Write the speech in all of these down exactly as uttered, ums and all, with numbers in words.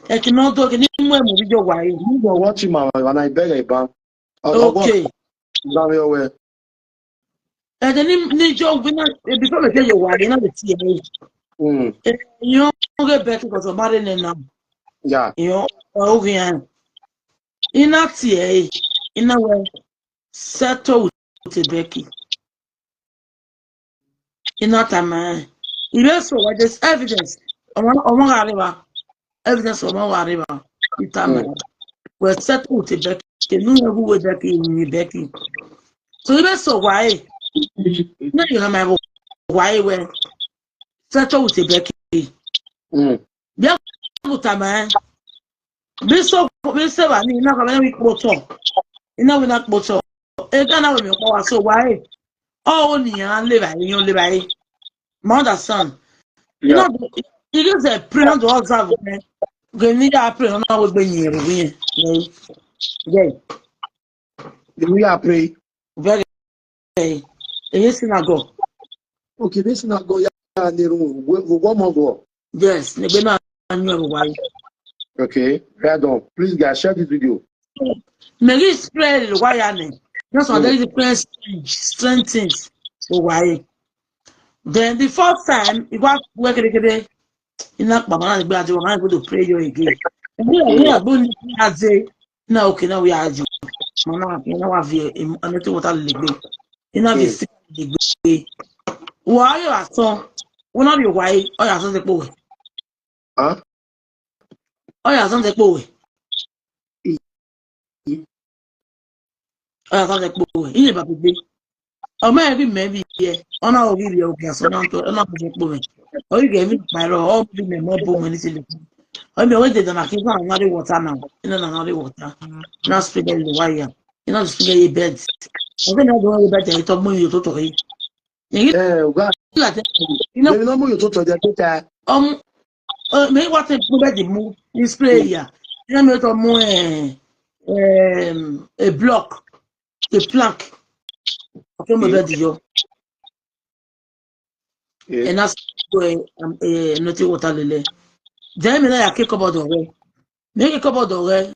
Ẹki ne ọ do, ẹki ne I mu ẹmwẹ vbe iye owa ẹre. Ni wọ watch ma, wa na bẹghe ban. Ọ, ọ, okay. Gha vbe ọwẹ. Ẹdẹ ni, ni yo wina, before me tell you why, I na dey tie ẹre. Mm. Eh, you don't get back because of married name now. Yeah. You know, ọ ghian. I na tie ẹre, I na wẹ settle with Becky. I na tama ẹre. I vbe so wẹ there's evidence. Ọmọ, ọmọ gha rre evba. Evidence ọmọ gha rre evba. I tama ẹre. Mm. Wẹ settle with Becky. Enu ẹghẹ uwẹ Becky, eni Becky. So I vbe so wẹ ẹre. Na you have my wẹ ẹre wẹ settle with Becky. Mm. Bia mu tama ẹre. Vbe so, vbe so evba ni, I na ka vbe na vbe kpotọ. I na vbe na kpotọ. Ega na wẹ miẹn ọkpa wa so wẹ ẹre. Ọ ni a le vba ẹre, iran le vba ẹre. My understand. Yeah. You know, he gives a prayer to observe, man. Ghe ni ya pray, ọ na wẹ egbe yin ẹre vbe yin. Yeah. Then we are pray. Very. Eye synagogue. Okay, this synagogue ya ne room. We, we, one more go. Yes, ne egbe na yin ẹre vbe uwa ẹre. Okay, right on. Please, guys, share this video. Mẹ ghi spray vbe uwa ẹre nẹ. Just one, mm, very different strange, strange things vbe uwa ẹre. Then the first time, I wa wẹ kede kede, I na kpa ma na gbe ade, wa ma go to pray your again. And then, mm, I go ni ade, na okay, na we are you. Ma na, I na wa vi, em, anointing water lele egbe. I na vi, mm, stick lele egbe. Wa ye wa so, we na be why, ọ ya so de kpo we. Huh? Ọ ya zan zẹ kpo wẹ. Ọ ya zan zẹ kpo wẹ. Iye ba gbegbe. Ọ ma ẹvbi mẹ vbi yẹ. Ọ na ọ ghi rhie ogia sọ na to, ọ na zẹ kpo wẹ. Ọ ghi ghe emwi kpa ẹrọ, ọ ghi mẹ mọ bo mẹ ni sele. Ọ mẹ wẹ dede na ki zan na re water now. Ina na na re water. Na spray the wire. Ina spray the bed. Ọ ghi na do bed, ẹ tọ mo yo to to re. Eh, uga. Ina. Maybe no more you to to the data. Um, uh, me what a bed mu in spray ya. Ina me to mu, eh, um, a block, a plank. Okay, my bed yo. Yeah. And that's where, um, eh, nothing water lele. Then me na ya ke cupboard ore. Me ke cupboard ore.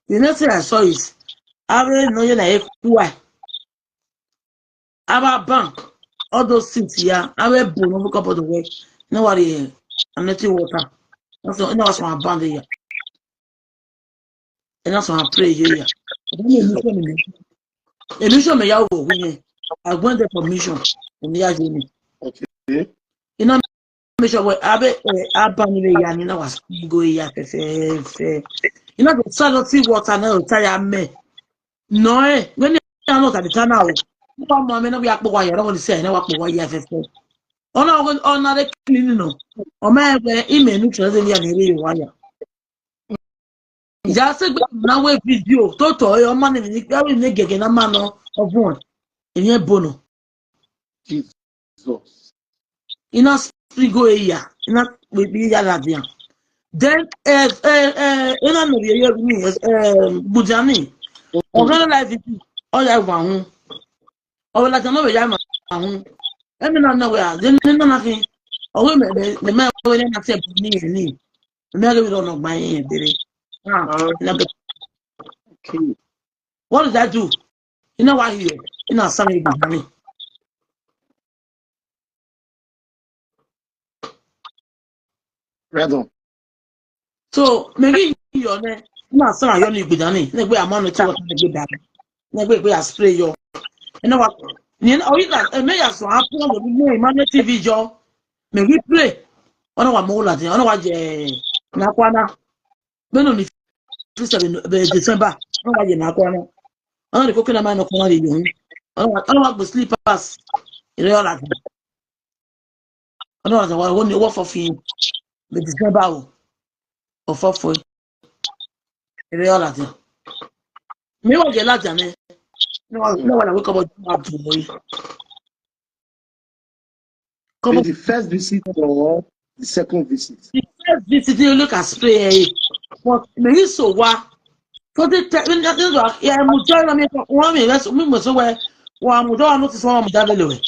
The next thing I saw is, I really know you like why. Avbe bank, all those things ya, avbe bun ne ọ cupboard wẹ, ne wa rhie anointing water. That's not, no, that's my band ya. And that's my pray ye ya. Then you mission me. A mission me ya wo we. I went there for mission. And ya ye me. Okay. You know, mission where I be, eh, I ban me ya, ni na was go ya fe fe fe. You know, the salty water na tire me. No, eh, when you are not at the time now, you come, I mean, we are poor, you don't want to say, no, what poor, yeah, fe fe. Ona, ona re clean no. O ma wẹ ime nu tse ze ya ni re wa ya. Ja se gbe na we video to to e, o ma ni ni gbe ni gege na ma no ovun. Eni ebo no. Jesus. Ina sprigo eya, ina we bi ya la dia. Then, eh, eh, eh, ina no ye ye ni, eh, Bujani. O ga la video, o ya wa hun. Ọ vbe ladian ne ọ vbe ya ma hun. Emi na nọ wẹ a, de ne na na khin. Ọ wẹ mẹ, mẹ, mẹ, mẹ wẹ ne na tie bu ni ni. Mẹ ghe vbe rọ nọ gba yẹn dere. Ah, na be. Okay. What did I do? Ina wa hiẹ. Ina sa mi gba ni. Right on. So, me ghi yo nẹ, na sa yo ni gbeda ni, ne gbe ama no ti wa ne gbe da. Ne gbe gbe a spray yo. Ena wa, ni na, o ina, e me ya so a put on the name, ma ne T V yo. Me ghi pray. Ona wa mo la de, ona wa je na kwa na. Be no ni Christmas be, be December. Ona wa je na kwa na. Ona ni ko kina ma no kwa na de yo. Ona wa, ona wa gbe slippers. Ire ola de. Ọdọ wa wa wo ni wọ fọ fi be December o. Ọ fọ fọ. Ere ọ ladian. Mi wa je ladian nẹ. No wa, no wa la we kọbọ ju ma bu mo yi. Kọbọ. In the first visit or the second visit? The first visit, you look at spray, eh. But me yi so wa. So the te-, when that is what, yeah, mo join me, wa mi, that's me, mo so wa, wa mo do notice wa mo da le le we.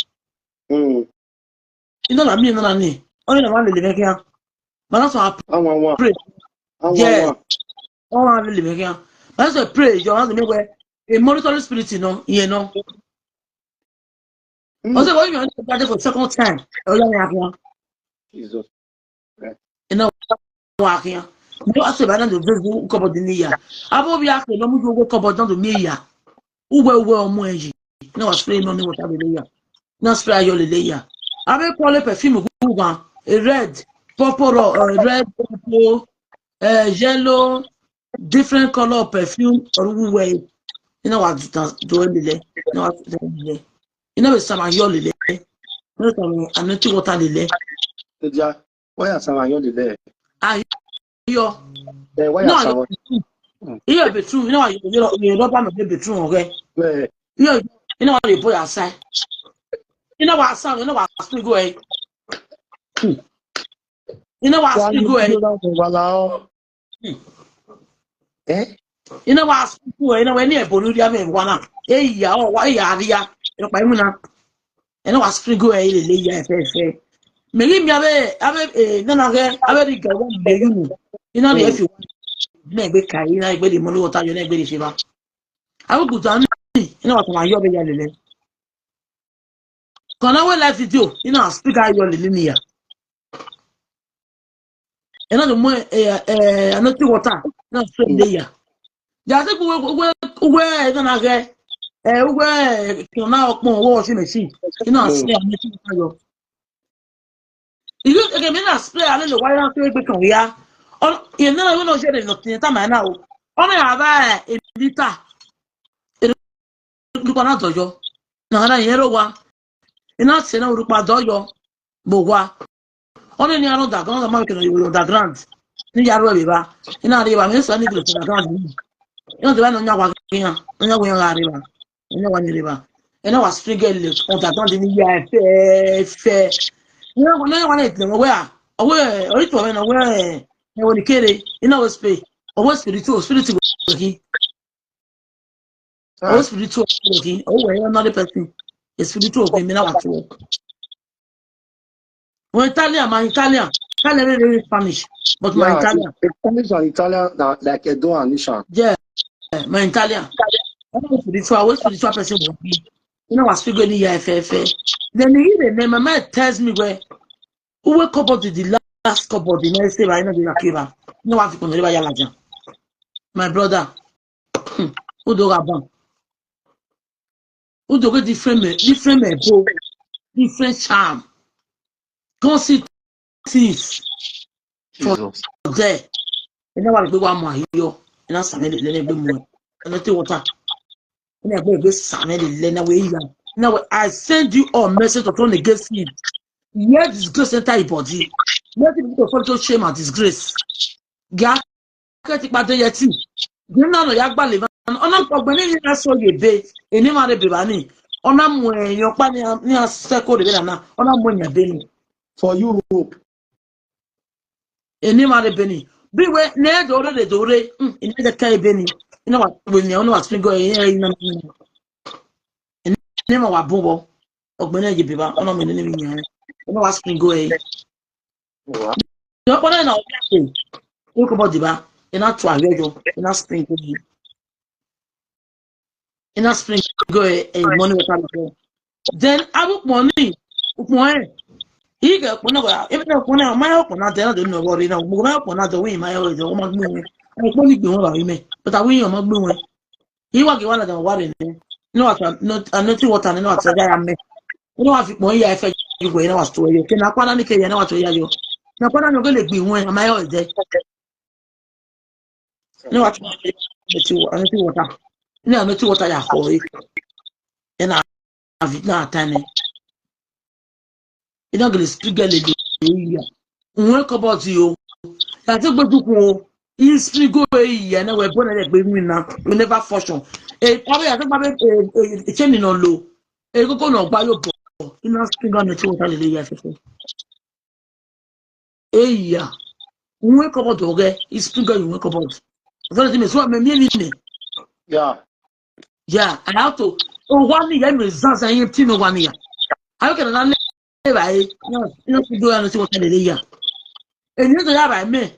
Mm. Ina la mi na ni. Oni na ma lele mẹ khian. Ma na so a pray. Awa, awa. Awa, yeah, awa. Ọ gha lele mwẹ khian. That's a pray, your husband, where a monitoring spirit, you know, you know. Mm. Ọ sẹ wẹ yọ ẹn dade for second time. Ọ ya mwẹ akhian. Jesus. Ina wa khian. Ni wa se ba na do vevu cupboard ni ya. Abo bi akhe no mu yo cupboard na do mi ya. Uwe uwe ọmọ ẹ yi. Ina wa spray no ni water lele ya. Na spray ayọ lele ya. Abe call perfume gu wa. A red, purple, uh, red, purple, uh, yellow, different color of perfume or uwe. Ina wa do lele. Ina wa do lele. Ina be sama yọ lele. Ina sama anointing water lele. Eja, why ya sama yọ lele? Ayọ. Eh, why ya sama? Iye bedroom, ina wa yọ, yọ, yọ, rọba mẹ bedroom ọghẹ. Eh. Iye, ina wa yọ boy aside. Ina wa sa, ina wa sprinkle ẹ. Ina wa sprinkle ẹ. Hmm. Eh? Ina wa sprinkle ẹ, ina wa ni ebo ni ria mẹ wa na. Eya, ọ wa ya ria. Ina pa imu na. Ina wa sprinkle ẹ lele ya fẹfẹ. Mẹ ghi miẹn avbe, avbe, eh, nana ghẹ, avbe rhie igẹ wa mẹ yu. Ina rhie fi. Ina egbe ka, ina egbe de mọni water yọ, ina egbe de fi ba. Avbe uguda ni, ina wa tama yọ vbe ya lele. Kọna wẹ live video, ina speak ayọ lele ni ya. Ena do mu, eh, eh, anointing water, na spray lele ya. Ya te uwe, uwe, uwe, ena na ghẹ, eh, uwe, eh, kọna ọkpọn, uwe washing machine, ina spray anointing water yọ. Iyo, ege mi na spray ale lo wa ya te egbe kan ya. Ọ, ye nana wẹ nọ jere nọ tin ta ma na o. Ọ na ya ba, eh, lita. Rhukpa na dọyọ. Na na yẹn rre owa. Ina sẹ na rhukpa dọyọ. Bo owa. Ọnii ni a rre underground, ma kẹ ne ọ rre underground. Ni ya ru ẹvbo evba. Ina rre evba, mẹ sẹ ni gele underground ni. Ina deba ne ọ yan wa ghe iran, ọ yan wa iran gha rre evba. Ọ yan wa ni rre evba. Ina wa spray gele underground ni ya fẹfẹ. Ina wa, ina wa na tẹ wẹ a. Ọ wẹ, ọ ri tuẹ mwẹ na wẹ, ẹ wẹ ni kere. Ina wẹ spray. Ọ wẹ spiritual, spiritual. Oh, spiritual work. Oh, well, another person. A spiritual work, mi na wa work. Well, Italian, my Italian. Italian, really, really Spanish, but my, yeah, Italian. Spanish and Italian, na, like Edo and Ishan. Yeah, my Italian. I'm a spiritual, what spiritual person will be? You know, I speak any year, F F A. Then he even, then my man tells me where, who wake up to the last cupboard, the next day, I know the Akiva. No, I have to come to the Yalajan. My brother, hmm, who do have one? Who do get different, different, eh, bro, different charm. Come see things for Jesus. There. You know what? We want more here. You know, some of the, the, the more. And nothing water. You know, we, we, some of the, the, the, we, you know, I send you a message to turn against him. Yẹ disgrace enter your body. Let people to follow shame and disgrace. Gẹ akẹti kpade yẹ ti. Gẹ na nọ ya gbalẹ va. Ọna ọgbẹn ni na so ye be. Eni ma re be ba ni. Ọna mu ẹyọ kpa ni a, ni a sẹ ko re be na na. Ọna mu ẹyọ be ni. For Europe. Eni ma re be ni. Bi we ne do re, re do re. Mm, eni de ka be ni. Ina wa we ni, ọna wa spring go, eh, eh, ina. Eni ma wa bun bo. Ọgbẹn na ye be ba, ọna mu eni ni yan. Ọna wa spring go, eh. Wa. Yo, ọkpọ na na o. Ko ko bo diba. Ina tu ayo yo. Ina spring go. Ina spring go, eh, eh, money water. Then abu money. Ukpọn ẹ. Ige ukpọn na wa. Ebe na ukpọn na, ma ukpọn na de na do no worry na. Mo ma ukpọn na do we ma yo do, o ma gbe wẹn. Ukpọn ni gbe wẹn ba we mẹ. But awi yan ma gbe wẹn. Iwa ghi wa lada wa rre nẹ. Ina wa ta, no, anointing water nẹ, ina wa ta ya mẹ. Ina wa fi kpọn ya fẹ yi wẹ, ina wa tuẹ yo. Ke na kpa na ni ke ya, ina wa tuẹ ya yo. Na kpa na ni ọ gele gbe iwẹn, ama yo ẹdẹ. Ina wa tuẹ anointing wa-, anointing water. Ina anointing water ya khọ e. Ina avi na ta nẹ. Ina gele speak gele ya. Uwẹn kọbọ ti o. Ya te gbe dukun o. I speak go e ya, na wẹ bọ na gbe mi na. We never function. E, abe ya te gba be, e, e, e, chain nọ lo. E koko nọ gba yo bọ. Ina speak gele anointing water lele ya fẹfẹ. Eya. Uwẹn kọbọ do ghe, I speak gele uwẹn kọbọ. Ọzọ ti me so me mi ni ne. Yeah. Yeah, I have to. O wa ni ya me zan zan yin ti no wa ni ya. Ayo ke na le ba e. No, no, ti do ya no ti wa ka lele ya. Eni to ya ba me.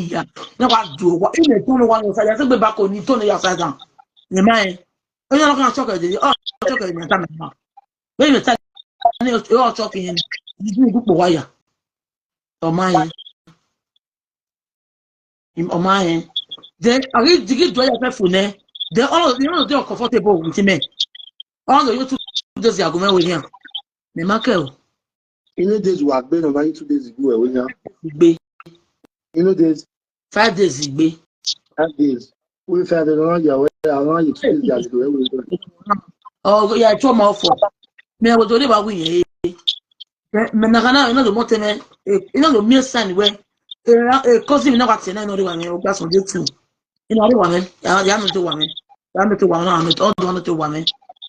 ya. Ne wa do wa, ine tone wa yo sa ya, se gbe ba ko ni tone ya sa dan. Ne ma e. Ene no kan shock de, ọ shock ni ta ma. Vbene ta ni ọ shock yen, idu idu kpo wa ya. Ọ ma yen. Im-, ọ ma yen. Then, a ghi, a ghi do ya fẹ fo nẹ. Then, all of, you know, they are comfortable with me. All of you two days ago, me we here. Me ma kẹ o. You know, days were been over you two days ago, we here. Gbe. You know, days. Five days gbe. Five days. We five days, no, yeah, we, I want you two days ago, we here. Oh, yeah, two more for. Me, I was only about we here. Me na kana, ina do mote me, ina do mi sign we. E, e, cousin mi na wa tene, ina do wa me, o gba Sunday too. Ina do wa me, ya, ya me do wa me. Ya me do wa me, na me, o do wa me. Me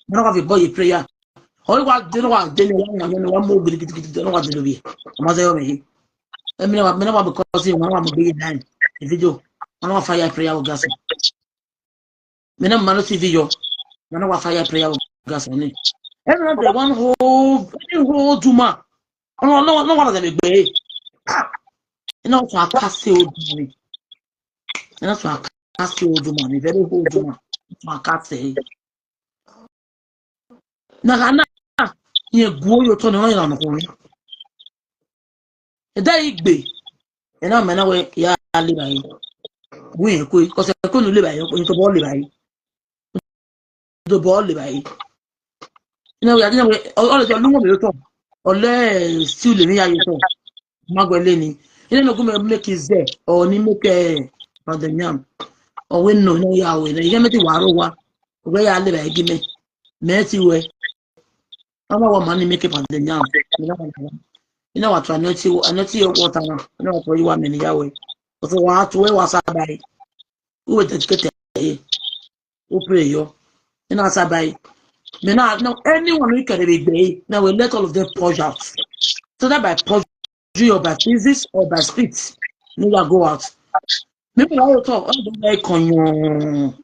na wa fi boy prayer. O wa de, na wa de, na wa, na wa mo gidi, gidi, gidi, na wa de lo bi. Ma se yo me. E mi na wa, mi na wa because you na wa mo be nine. E video. Na wa fire prayer o gba Sunday. Me na ma no T V yo. Me na wa fire prayer o gba Sunday. Everyone they one whole, very whole Juma. No, no, no one of them gbe. Ah, you know, so I can't say old money. You know, so I can't say old money. Very old money. So I can't say. Na kana ye guo yo to no ya no ko. Eda igbe. Ena me na we ya le ba yi. Wi ko ko se ko nu le ba yi, ko to bo le ba yi. Do bo le ba yi. Ina we ya, ina we, ọ, ọ le to lu mo to. Ọ le still le mi ya yo to. Ma gbe le ni. Ina no gu me make it there. Ọ ni make, eh, pandemium. Ọ we no, no ya we. Ina ye me ti wa ro wa. Ọ we ya le ba yi gi me. Me ti we. Ama wa mani make pandemium. Ina wa, ina wa try, ina ti, ina ti water na. Ina wa try wa me ni ya we. So wa tu we wa sa ba yi. Who will dedicate it? Who pray yo? You know, as I buy. Me now, now anyone who can be gay, now we let all of them purge out. So that by purge or by physics or by spit, no ya go out. Maybe I will talk, I don't like konyo.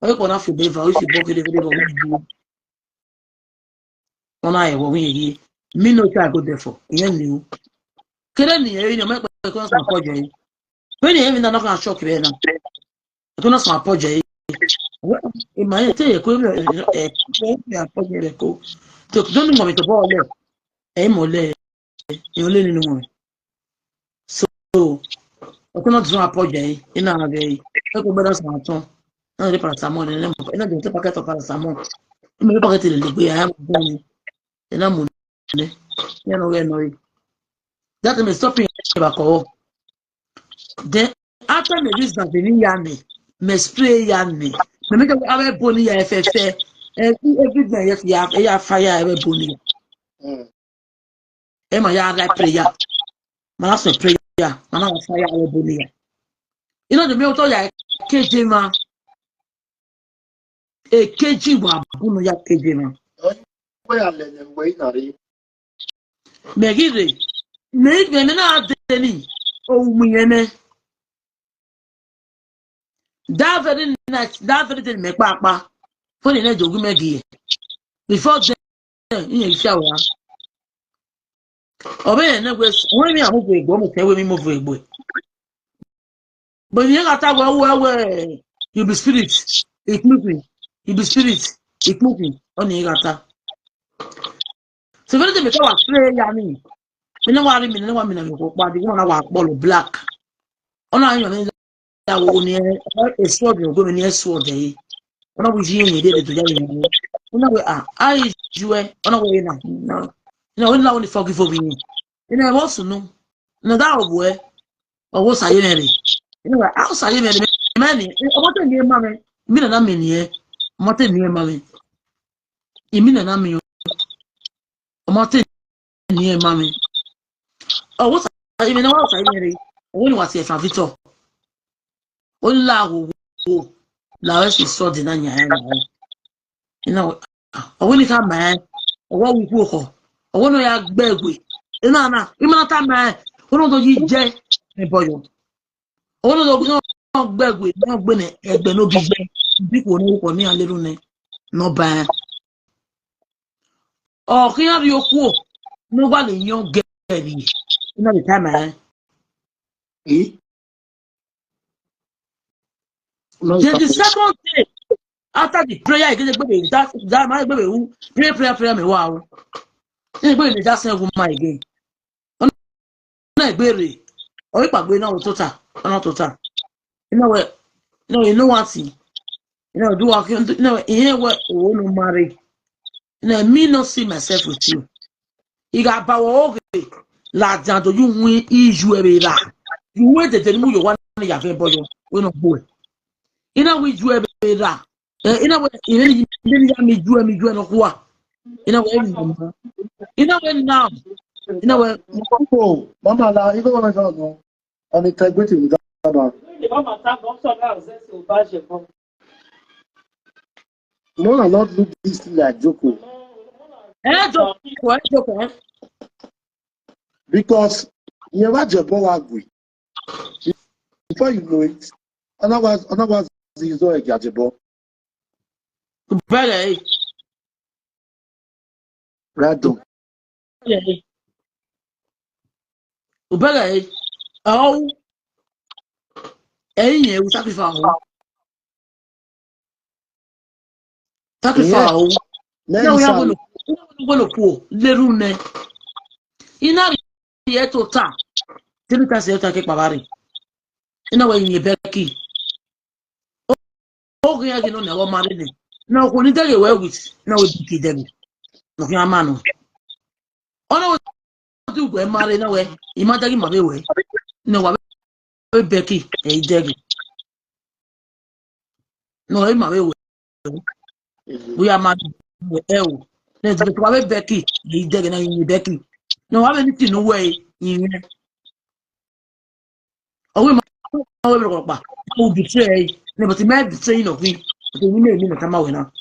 I will not feel better if you both feel the video. Ọ na ẹvbo vbe irẹn rhie. Me no try go there for. Irẹn ni u. Kere ni ẹre ni ọ ma kpẹkẹ na suẹn apọjẹ ẹre. Vbene irẹn na nọ kan shock vbe na. Ẹkẹ na suẹn apọjẹ ẹre. Ima ẹre te ẹre ko, ẹ, ẹ, ẹ, apọjẹ ẹre ko. To, don't know me to ball. Ẹ mọ lẹ. Ẹ le ni nu. So, ẹkẹ na suẹn apọjẹ ẹre. Ina ghe. Ẹkẹ gbe na suẹn atọn. Na de paracetamol ne, ne, na de packet of paracetamol. Me packet lele egbe ya, ya mu ni. Ena mu ne, ya no ge no. That me stop him ba ko. Then after me use that ni ya ni, me spray ya ni. Me make ave boni ya fẹfẹ. Every, every day ya, ya, ya fire ave boni ya. Mm. Ẹ ma ya write prayer. Ma na sẹ prayer. Ma na fire ave boni ya. You know the me to ya keje ma. Ekeji wa bunu ya keje ma. Wẹ a lẹ ne wẹ na re. Me ghi re. Me, me, me na de ni. O mu yẹn mẹ. That very night, that very day, me kpakpa. Phone ne jogu me gie. Before then, iye ifi awa. Ọ vbe ne we, we mi amu vwe egbe, mu ke we mi mu vwe egbe. But you got that well, well, well. You be spirit. It moving. You be spirit. It moving. Only you got that. So when they make our prayer, I mean, you know what I mean? You know what I mean? You go, but you want to walk all black. Ona yo ni ya wo ni e sword ni go ni e sword e. Ona wi ji ni de de ya ni. Ona we, ah, ai ju e, ona we na. No. No, we na only forgive me. Ina wo sunu. Na da owe. Owo sa ye mere. Ina we, ah, sa ye mere. Me ni, ọmọ te ni e ma me. Mi na na mi ni e. Ọmọ te ni e ma me. Imi na na mi o. Ọmọ te ni e ma me. Owo sa ye mere, owo sa ye mere. Owo ni wa si efa Victor. O la wo wo. La we si so de na nya ya na. Ina we, owo ni ka ma e. Owo wu ku okho. Owo no ya gbe egbe. Ina na, ima na ta ma e. Ono do yi je. E boyo. Ono do no gbe egbe, no gbe ne egbe no bi je. Bi ko no ko ni a le ru ne. No ba. Ọ khian rhie okuo ne ọ wa le yọn gẹrri. Ina vbe tama ẹn. Eh? No, then the second day, after the prayer, I get the baby, that, that my baby who pray, prayer, prayer, me wow. Then the baby just send woman again. Ọ na egbe rre, ọ ikpagbe na otota, ọ na otota. You know what? No, you know what? You know, do what you know, you hear what? Oh, no marry. You know, me not see myself with you. He got power, okay. La dan do you win iju ebe ra. You win the demu you want ya fe boyo. We no boy. You know we ju ebe ra. Eh, you know what? You really, really ya mi ju, mi ju no kuwa. You know what? You know what now? You know what? Oh, mama la, you don't want to know. And integrity with that man. No, I not look this thing like joke. Eh, joke, eh, joke, eh. Because you never jebo wa gui. Before you know it, another, another is all a jebo. Bẹ́ẹ̀. Right on. Bẹ́ẹ̀. Ọ, ẹ̀yin yẹn, we sacrifice o. Sacrifice o. Now we are going to, we are going to poor. Leru ne. Ina ye tota. Tini ka se ta ke pavari. Ina we yin Becky. O ghi ya ghi nọ ne ọ ma rre nẹ. Na okhuo ni dẹghe wẹ with, na we diki dẹghe. No khian ma nọ. Ọ na we du wẹ ma rre na wẹ, I ma dẹghe ma vbe wẹ. Na wa vbe Becky, ẹ i dẹghe. Na wa ma vbe wẹ. We are ma vbe wẹ o. Na wa vbe Becky, ẹ i dẹghe na yin Becky. Na wa vbe ni tinu wẹ yin. Ọ wẹ ma, ọ wẹ rọkpa. I will betray. Ne, but I might betray you, no, we. But we may mean that I'm away now.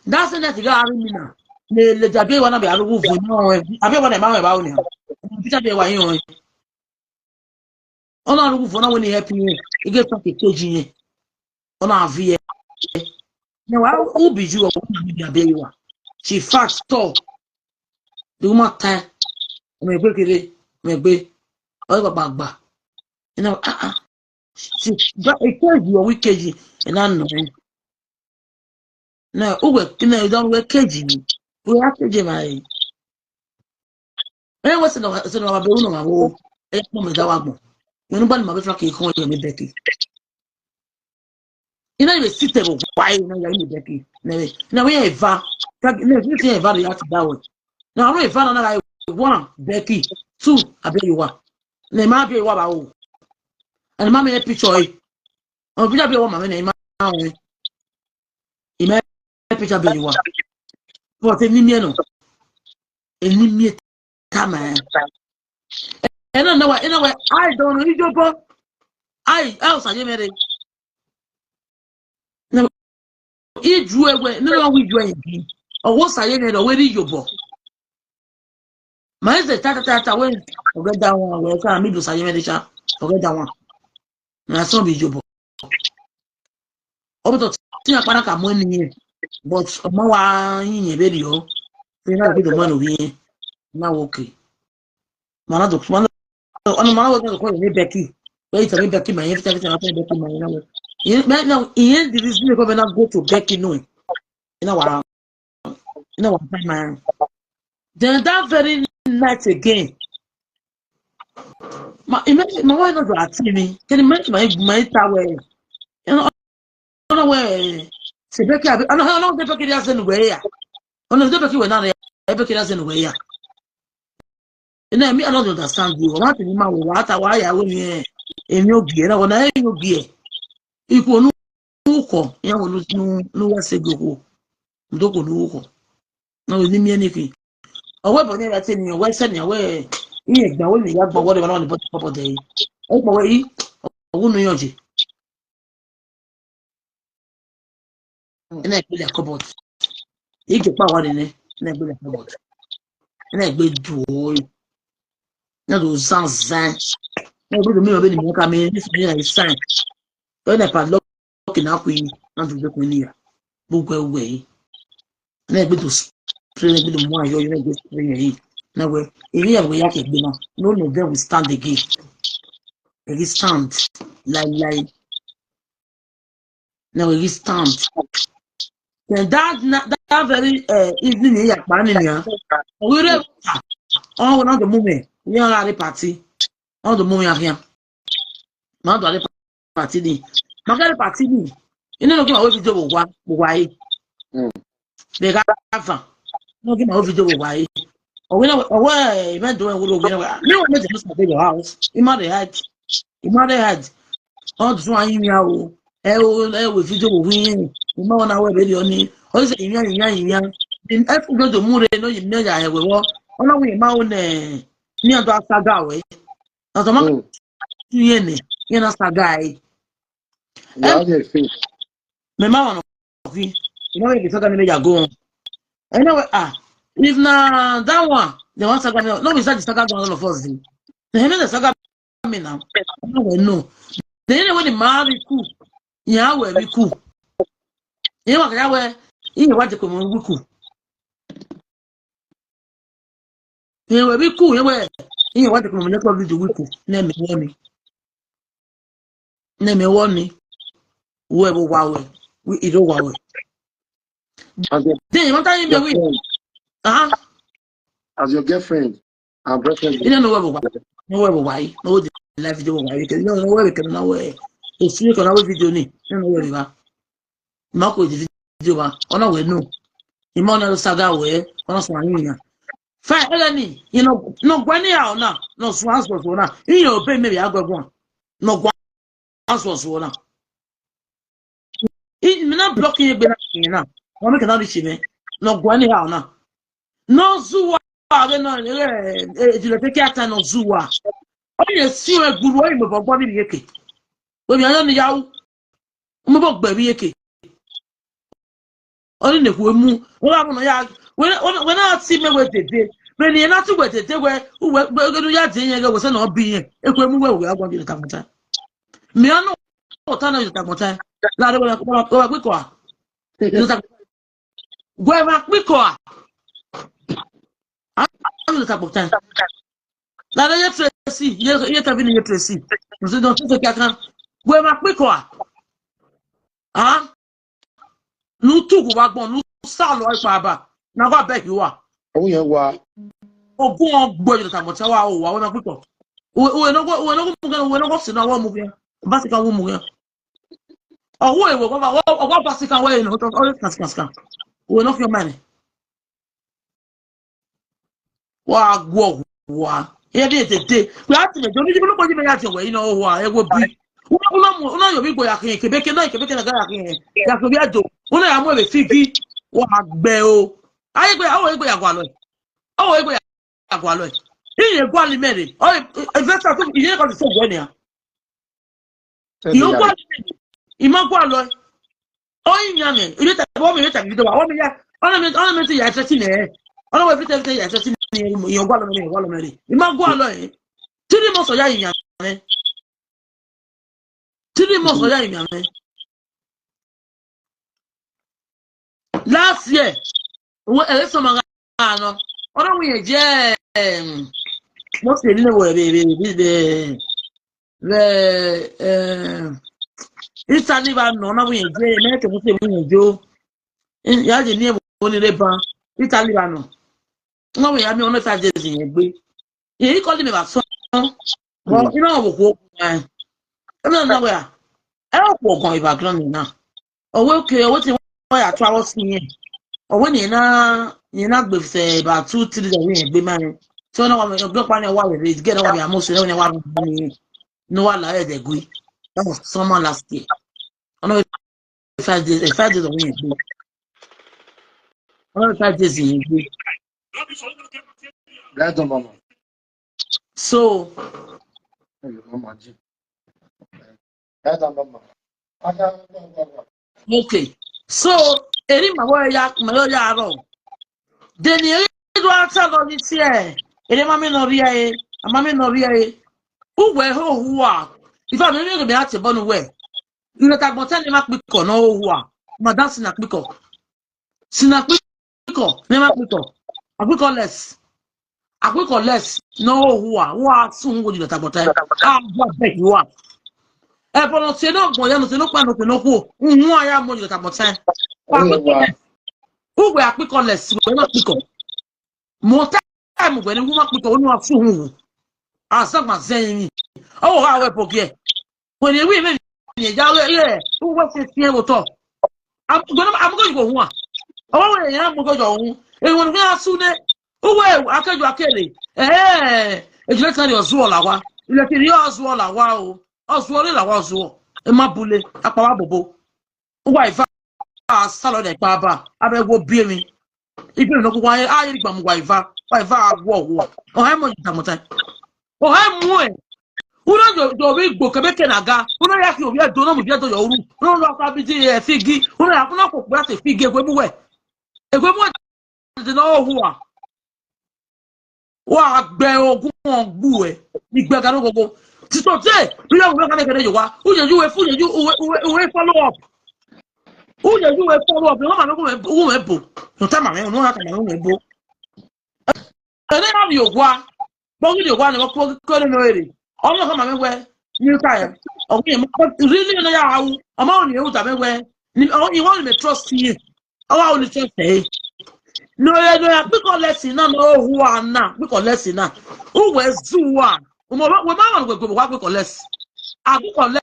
That's the next guy I mean now. Ne le jabe wa na be arugu vo na o. Abe wa na ma wa o ni. Bi jabe wa yin o. Ọ na arugu vo na we ni help you. I get back a coach yin. Ọ na vie. Now, who be you or who be the baby one? She fast tall. The woman time. Ọmọ ẹgbẹ́ kéré, ọmọ ẹgbẹ́, ọmọ ẹgbẹ́ gbàgbà. You know, ah, ah. She, but a cage you are wicked, and I know. Now, who were, you know, don't wear cage. We are cage, my. Ẹ wẹ sẹ nọ, sẹ nọ wa be unu ma wo. Ẹ kpọ mẹ da wa gbọn. Mẹ nu ba ni ma be fra ke khọn ye mẹ bẹkẹ. I na vbe sit vbe owa ẹre na ya ine Becky. Ne, ne we eva. Ka, ne, we eva ya ti da we. Na ru eva na na ga one, Becky. Two, Abiyowa. Ne ma Abiyowa ba o. And ma me picture e. Ọ picture Abiyowa ma me ne ma o. I ma picture Abiyowa. But eni miẹn nọ. Eni miẹn tama. Ena na wa, ena wa, I don't know, Ijobo. I, I Osayemẹrẹ. Na, Iju ẹwẹ, ne ọ wi Iju ẹyẹ bi. Ọ wẹ Osayemẹrẹ, ọ wẹ rre Ijobo. Ma eze ta, ta, ta, ta, wẹ, forget that one, wẹ, ka mi do Osayemẹrẹ cha, forget that one. Na sọ bi Ijobo. Ọ bẹtọ, ti ya kpara ka mu eni yẹn. But ọ ma wa yin yẹn vberriọ. Te na bi do mu eni ovbi yẹn. Na wẹ okay. Ma na do, ma na, ọna ma na wẹ do call me Becky. Wẹ i tell me Becky ma yẹn, every time, every time I tell Becky ma yẹn, na wẹ. Iye, me, na, iye the reason they go na go to Becky no. You know what? You know what? Then that very night again, ma, imagine, ma wife no do at me. Can you imagine my, my tower? You know, ọna wẹ, se Becky abi, ọna, ọna de Becky dia zenu wẹ ya. Ọna de Becky wẹ na ya, Becky dia zenu wẹ ya. Ena, me, I don't understand you. Ọ ma te ni ma wẹ, wa ta wa ya wẹ ni, eh, emwi ogie, na wẹ na emwi ogie. Ikhuo ne u khọ, iran wẹ ne u, ne u, ne u wa sẹ gie okhuo. U do khuo ne u khọ. Na wẹ ne I miẹn ni khin. Ọ wẹ bọ ne a te ni, ọ wẹ sẹ ni, ọ wẹ, iye gba wẹ ni ya gba wẹ na ni body body. Ọ kpọ wẹ i, ọ wu nu yọ je. Ena egbe lẹ cupboard. Ige kpa wa nene, ena egbe lẹ cupboard. Ena egbe duoi. Ena do zan zan. Ena egbe do mi ma be ni mo ka mi, this me I sign. Ena padlock na ku, na do be ku ni ya. Bu gbe wẹ. Ena egbe do spray, ena egbe do mu ayọ, ena egbe spray yẹn. Na wẹ, eni ya wẹ ya ke gbe na. None of them will stand again. They will stand. Lie, lie. Na wẹ ghi stand. Then that, na-, that very, eh, evening, ya kpa ni nia. We re, ọ wẹ na do mu mwẹ, we gha re party. Ọ do mu mwẹ akhian. Ma do re party ni. Ma gha re party ni. Ine no gi ma wẹ video vbe owa, vbe owa e. Mm. Vbe gha van. No gi ma wẹ video vbe owa e. Ọ wẹ na, ọ wẹ, eh, even though we, we, we, me want me to stay your house. He might hide. He might hide. Ọ zun a yin o. Ẹ o, ẹ wẹ video vbe owa e. He might wanna wẹ video ni. Ọ sẹ yin, yin, yin. Ẹ fu do mu re no yi me ya ẹ wẹ wọ. Ọ na wẹ ma o nẹ. Ni a do saga wẹ. Ọtọ ma Mm. tu yẹn nẹ. Yẹn na saga e. Ya Em, de fi. Me ma wa no fi. You know, if you talk me ya go on. Anyway, ah, if na that one, they want saga me. No, we start the saga go on all of us. Then the saga me now. No, we no. Then anyway, the marry cool. Yeah, we be cool. You know what I wear? You know what you come on cool. Iye wẹ vbe iku, iye wẹ, iye wa dẹkun mẹ ne club lead week. Ne mẹ wọ ni. Ne mẹ wọ ni. Wẹ vbe wa wẹ. Wi iro wa wẹ. As your, then you want to your me we. Friend. Uh-huh. As your girlfriend and boyfriend. You don't know where we wa. No where we wa. No the live video wa. You know where we can now where. If you can have a video ni. You know where we are. Ma ko the video ba, ọna wẹ no. Ima ọna do saga wẹ, ọna sọ ayin yan. Fa ẹlẹni, you know, no gwa ni a ọna, no sọ asọ sọ na. Iye obe me ya gwa gwa. No gwa asọ sọ na. I me na block ye gbe na yin na. Wa me kana ri chi me. No gwa ni a ọna. No zuwa, ave no, eh, eh, ejule te kia ta no zuwa. Ọ ye si o egburu, ọ ye mo bọ gbọ ni yeke. Wẹ mi ayan ni ya u. Mo bọ gbẹ vbe iyeke. Ọ ni nekhu emu. Wẹ gha mu nọ ya. Wẹ, wẹ, wẹ na ti mẹ wẹ dede. Vbe ni na ti wẹ dede wẹ, wẹ, wẹ, wẹ ya de yẹn ghe wẹ sẹ nọ bi yẹn. Ekhu emu wẹ wẹ agbọn jẹ ta mọta. Mi a nọ ọta na jẹ ta mọta. La de wẹ, wẹ, wẹ gbe kọ a. Jẹ ta. Wẹ ma kpe kọ a. A, a jẹ ta mọta. La de ye Tracy, ye, ye ta bi ni ye Tracy. Nse don Tracy kia kan. Wẹ ma kpe kọ a. A? Nu tu gu wa gbọn, nu sa lọ ipa ba. Na wa bẹ hi wa. Ogun yẹn wa. Ogun ọgbọ yọ ta mọ ta wa o wa, wẹ ma kpe kọ. Uwe, uwe no go, uwe no go mu gan, uwe no go si na wa mu gan. Ba si ka wo mu gan. Ọ wu ewe, ọ wa, ọ wa ba sikan wẹ nọ, ọ, ọ, sikan, sikan, sikan. Uwẹ ne ọ khian ma nẹ. Wa guọ wa. Ẹ dee dede. Wẹ a ti mẹ jọ, ni jọ, ni kpo ji mẹ ya jọ wẹ, ino wa, ẹ wo bi. Una, una mu, una yo bi gbo ya khin, kebe ke na, kebe ke na ga ya khin. Ya khin bi a do. Una ya mu ẹvbo figi. Wa gbe o. Aye gbe, awo gbe ya gualọ. Awo gbe ya gualọ. Iye gualọ mẹ re. O, investor to, iye ko so gbe ni a. Send I ya. Gualọ, I ma gualọ. Ọ i yan nẹ, I reta, ọ mẹ reta video wa, ọ mẹ ya, ọ mẹ, ọ mẹ te ya thirteen nẹ. Ọ wẹ every time te ya thirteen nẹ, I gualọ mẹ, I gualọ mẹ re. I ma gualọ ẹ. Three months ọ ya yan mẹ. Three months ọ ya yan mẹ. Last year, wẹ, ẹ, sọma gha nọ. Ọ na wẹ je, em, what's the name of it? Vbe, vbe, vbe, eh, Italy vba nọ, na wẹ je, mẹ ke mo se wẹ je. Eh, ya je ni ẹvbo ni re ba, Italy vba nọ. Na wẹ ya mi ọnọ five days yẹn gbe. Ye I call me ba so. Well, you know, wo ko. Eh, na na wẹ a. Ẹ wo ko gan background na. Ọ wẹ, okay, ọ wẹ te wa ya tu aro si yẹn. Ọ wẹ ni na, ni na gbe se about two, three days yẹn gbe ma yẹn. So na wa me, ọgbẹn ọkpa ni wa wẹ re, get wa be amo se, na wa ni, no wa la ẹdẹ gui. That was summer last year. Ọ na wẹ five days, eh, five days ọ wẹ yẹn gbe. Ọ na wẹ five days yẹn gbe. That's the mama. So, Hey, mama, G. That's the mama. Okay. So, eri ma wẹ ya, ma wẹ ya rọ. Deni eri do ata lọ ni tie. Eri ma mi nọ rhie e, a ma mi nọ rhie e. Uwẹ ho hua. Ifa mi mi mi ate bọ nu wẹ. Ire ta gbọn tẹ ni ma kpikọ nọ ho hua. Ma dan si na kpikọ. Si na kpikọ, ne ma kpikọ. Akpikọ less. Akpikọ less. No hua, wa sun wo ji ta gbọn tẹ. A gua bẹ wa. Ẹ bọ no se no gbọn ya no se no pa no se no ku. Uhun aya mo ji ta gbọn tẹ. Wa akpikọ less. Uwe akpikọ less, we ma kpikọ. Mo ta mu wẹ ne u ma kpikọ, u ma fu hu. Azagba zẹ yin. Ọ wa wẹ bogie. Wẹ ne wi mẹ ni ya wẹ, u wẹ se fiẹn vbe otọ. Am, gbẹdẹ, am go yugo huan. Ọ wẹ ya mu go yo hu. E wẹ ne a su nẹ. U wẹ akẹjọ akere. Eh, e jẹ tari ọzuọ la wa. Ilẹ kiri ọzuọ la wa o. Ọzuọ re la wa ọzuọ. E ma bule, akpa wa bobo. Uwa iva a salọ nẹ kpa ba, a vbe wo bi emwi. Ibi emwi nọ kugwa, a ye gba mu uwa iva, uwa iva a wọ wọ. Ọ ha mu yi damọta. Ọ ha mu ẹ. Uno yo, yo vbe gbo kebe ke na ga. Uno ya ki ovbi ẹdo, no mu ovbi ẹdo yo ru. Uno lo akpa bi di, eh, figi. Uno ya, uno ko kpura te figi, egbe mu wẹ. Egbe mu wẹ. Dede ne ọ hua. Wa gbe ogun gbu ẹ, ni gbe ga no gogo. Ti today, bi ya wo ka ne kere yo wa. U ye yu we fu, ye yu we, we, we follow up. U ye yu we follow up. No ma no we, we bo. No ta ma me, no ha ka ma we bo. Ene na mi ogwa. Bo ni ogwa ne ko ko no ere. Ọmọ ka ma me we. Ni ka ya. Ọmọ yẹn, really no ya wu. Ọmọ ni e u ta me we. Ni, ọ, I want me trust you. Ọ wa only trust eh. No, eh, no, akpikọ less na, no hua na, akpikọ less na. U wẹ zuwa. U ma, we ma wa we go wa akpikọ less. Akpikọ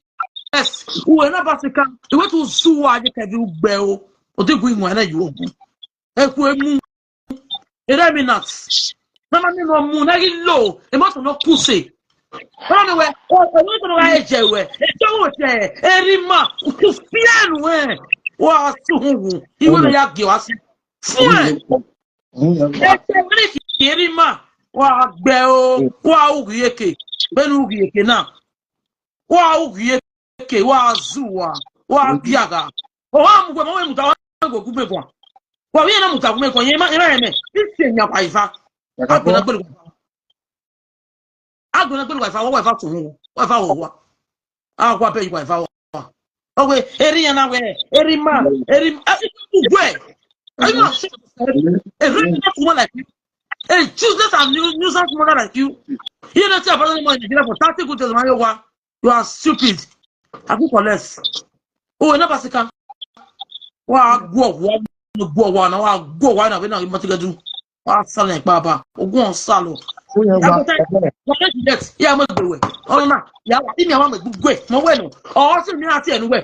less. U wẹ na basika. I wẹ tu zuwa ye ke bi u gbe o. O de gu imu na yu ogun. E ku emu. Ere mi na. Mama mi no mu na ghi lo. E ma to no kuse. Ọmọ mi wẹ, ọ, ọ, ọ, ọ, ẹ jẹ wẹ, ẹ jẹ wẹ, ẹ ri ma, to fear nu ẹ, wa su hu wu, iwe na ya gie wa si. Fun ẹ, ẹ jẹ wẹ ni ki ri ma, wa gbe o, wa ughi eke, bẹnu ughi eke na, wa ughi eke, wa zu wa, wa gia gha. Ọ wa mu gbe, ma wẹ mu ta, wa gbe gu gbe gua. Wa vbe na mu ta gu me gua, ye ma, ye ma ye mẹ, ise nya wa iva. Agbẹnagbẹn wa iva. Agbẹnagbẹn wa iva, wa iva to hu, wa iva wa. A wa bẹ wa iva wa. Ọ wẹ, eri ya na wẹ, eri ma, eri ma, a ti ku gwe. Are you not ashamed of yourself? A really not woman like you. A useless and nu-, nuisance mother like you. You know, tell a person in Nigeria for thirty good days, man, you are, you are stupid. I could for less. Oh, never second. Wa guọ wa, guọ wa na, wa guọ wa na, we na mati gadu. Wa sale pa ba. Ogun salo. Oya wa. Wa na yes, ya mo gbe we. Ọnọ na, ya wa, imi wa mo gbe. Mo we no. O si mi ati enu we.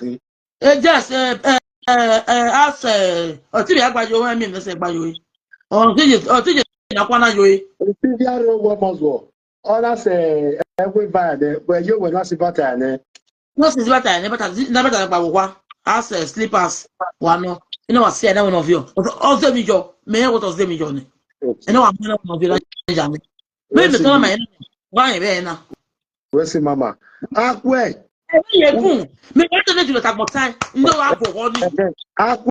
khin. Eh, yes, eh, eh, eh, eh, as, eh, ọtẹn vbe a gba yo, eh, mi mẹ sẹ gba yo, eh. Ọtẹn je, ọtẹn je na kua na yo, eh. Ọtẹn vbe a rre owa ọmọ zuọ. Ọ na sẹ ẹvbo eva nẹ, wẹ ye owẹ na si bata nẹ. No si bata nẹ, bata, na bata gba wo wa. As, eh, slippers, wa nọ. Ina wa si ẹna wẹ nọ viọ. Ọ zẹ mi yọ, mẹ wẹ ọ zẹ mi yọ nẹ. Ẹna wa mẹ na wẹ nọ viọ na ya mi. Mẹ mẹ tọ ma ẹna. Wa yẹn vbe ẹna. Wẹ si mama. Akhuẹ. Ẹvbo ye bun. Mẹ wa tẹne ju ta gbọta. Ndo wa bo họ ni. Akhuẹ.